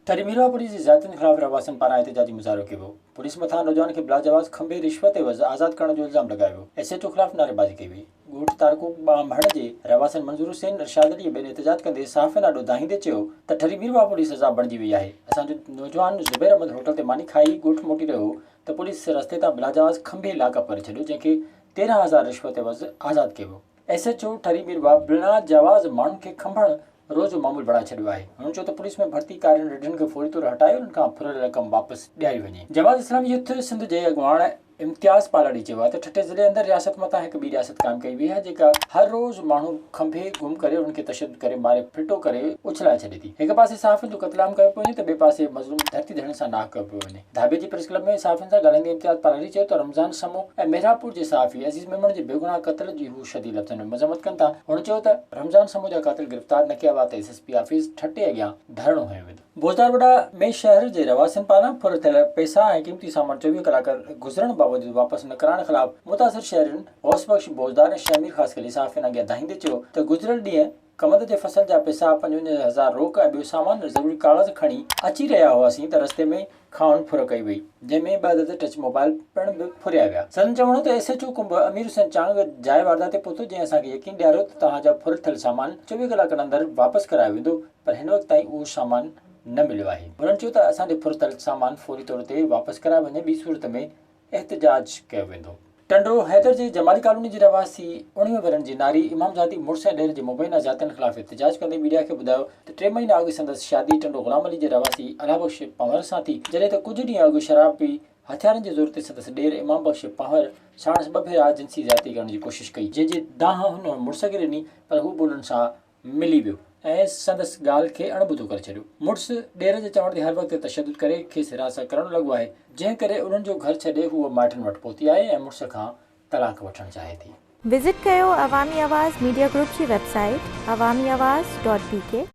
Thari Mirwah police جي زيادتين خلاف رهواسين پاران احتجاجي مظاهرو ڪيو ويو. پوليس مٿان نوجوان کي بلاجواز کنڀي رشوت عيوض آزاد ڪرڻ جو الزام لڳايو ويو. ايس ايڇ او خلاف نعريبازي ڪئي وئي. ڳوٺ تارڪو ٻانڀڻ جي رهواسين منظور حسين، ارشاد علي ۽ ٻين احتجاج ڪندي صحافين آڏو دانهيندي چيو ته ٺري ميرواهه پوليس عذاب بڻجي وئي آهي. اسان جو نوجوان زبير احمد هوٽل تي ماني کائي ڳوٺ موٽي رهيو هو ته پوليس رستي تان بلاجواز کنڀي لاڪ اپ ڪري ڇڏيو جنهن کي 13 هزار رشوت عيوض آزاد ڪيو ويو. S H O Thari Mirwah بنا جواز ماڻهن کي کنڀڻ روز جو معمول بڻائي ڇڏيو آهي. هنن چيو ته پوليس ۾ ڀرتي ڪارين رڍن کي فوري طور هٽائي انهن کان ڦريل رقم واپس ڏياري وڃي. جماعت اسلامي يوٿ سنڌ جي اڳواڻ امتياز پالاڙي چيو آهي ته ٺٽي ضلعي اندر رياست مٿان هڪ ٻي رياست قائم ڪئي وئي آهي جيڪا هر روز ماڻهو کنڀي گم ڪري انهن کي تشدد ڪري ماري ڦٽو ڪري اڇلائي ڇڏي ٿي. هڪ پاسي صحافين جو قتلام ڪيو پيو وڃي ته ٻئي پاسي مظلوم ڌرتي ڌڻين سان ناحق ڪيو پيو وڃي. ڌاٻيجي پريس ڪلب ۾ صحافين سان ڳالهائيندي امتياز پالاري چيو ته رمضان سمون ۽ محرابپور جي صحافي عزيز ميمڻ جي بيگناهه قتل جي هو شديد لفظن ۾ مذمت ڪن ٿا. هن چيو ته رمضان سمون جا قاتل گرفتار نه ڪيا ويا ته ايس ايس پي آفيس ٺٽي اڳيان ڌرڻو هنيو ويندو. بوزدار وڏا ۾ شهر جي رهواسين پاران ڦر ٿيل پئسا ۽ قيمتي سامان 24 ڪلاڪ گذرڻ باوجود واپس نه ڪرائڻ خلاف متاثر شهرين غوث بخش بوزدار ۽ شهمير خاصخيلي صحافين اڳيان دانهيندي چيو ته گذريل ڏينهن ڪمند جي فصل جا پئسا، 55 هزار روڪ ۽ ٻيو سامان ۽ ضروري ڪاغذ کڻي اچي رهيا هئاسين ته رستي ۾ کانئن ڦر ڪئي وئي، جنهن ۾ ٻه عدد ٽچ موبائل پڻ به ڦريا ويا. سندن چوڻ هو ته ايس ايڇ او ڪنڀ امير حسين چانگ جاء واردات تي پهتو، جنهن اسان کي يقين ڏياريو ته توهان جا ڦر ٿيل سامان 24 ڪلاڪن اندر واپس ڪرايو ويندو، پر هن وقت تائين اهو سامان نه مليو آهي. هنن چيو ته اسان جو ڦر ٿيل سامان فوري طور تي واپس ڪرايو وڃي، ٻي صورت ۾ احتجاج ڪيو ويندو. ٽنڊو حيدر جي جمالي ڪالوني جي رهواسي 19 ورهين جي ناري امام زادي مڙس ۽ ڏير جي مبينا زيادتين خلاف احتجاج ڪندي ميڊيا کي ٻڌايو ته ٽي مهينا اڳ سندس شادي ٽنڊو غلام علي جي رهواسي الله بخش پنهور سان ٿي جڏهن ته ڪجهه ڏينهن اڳ شراب پي هٿيارن جي زور تي سندس ڏير امام بخش پنهور ساڻس ٻه ڀيرا جنسي زيادتي ڪرڻ جي ڪوشش ڪئي جنهن جي دانهن هن مڙس کي ڏني پر هو به انهن سان ملي ويو ۽ سندس ڳالهه کي اڻ ٻڌو ڪري ڇڏيو. مڙس ڏير جي چوڻ تي هر وقت تشدد ڪري کيس هراسان ڪرڻ لڳو آهي، جنهن ڪري انهن جو گهر ڇڏي هوء مائٽن وٽ پهتي آهي ۽ مڙس کان طلاق وٺڻ چاهي ٿي. وزٽ ڪيو عوامي آواز ميڊيا گروپ جي website Awami Awaz dot B K.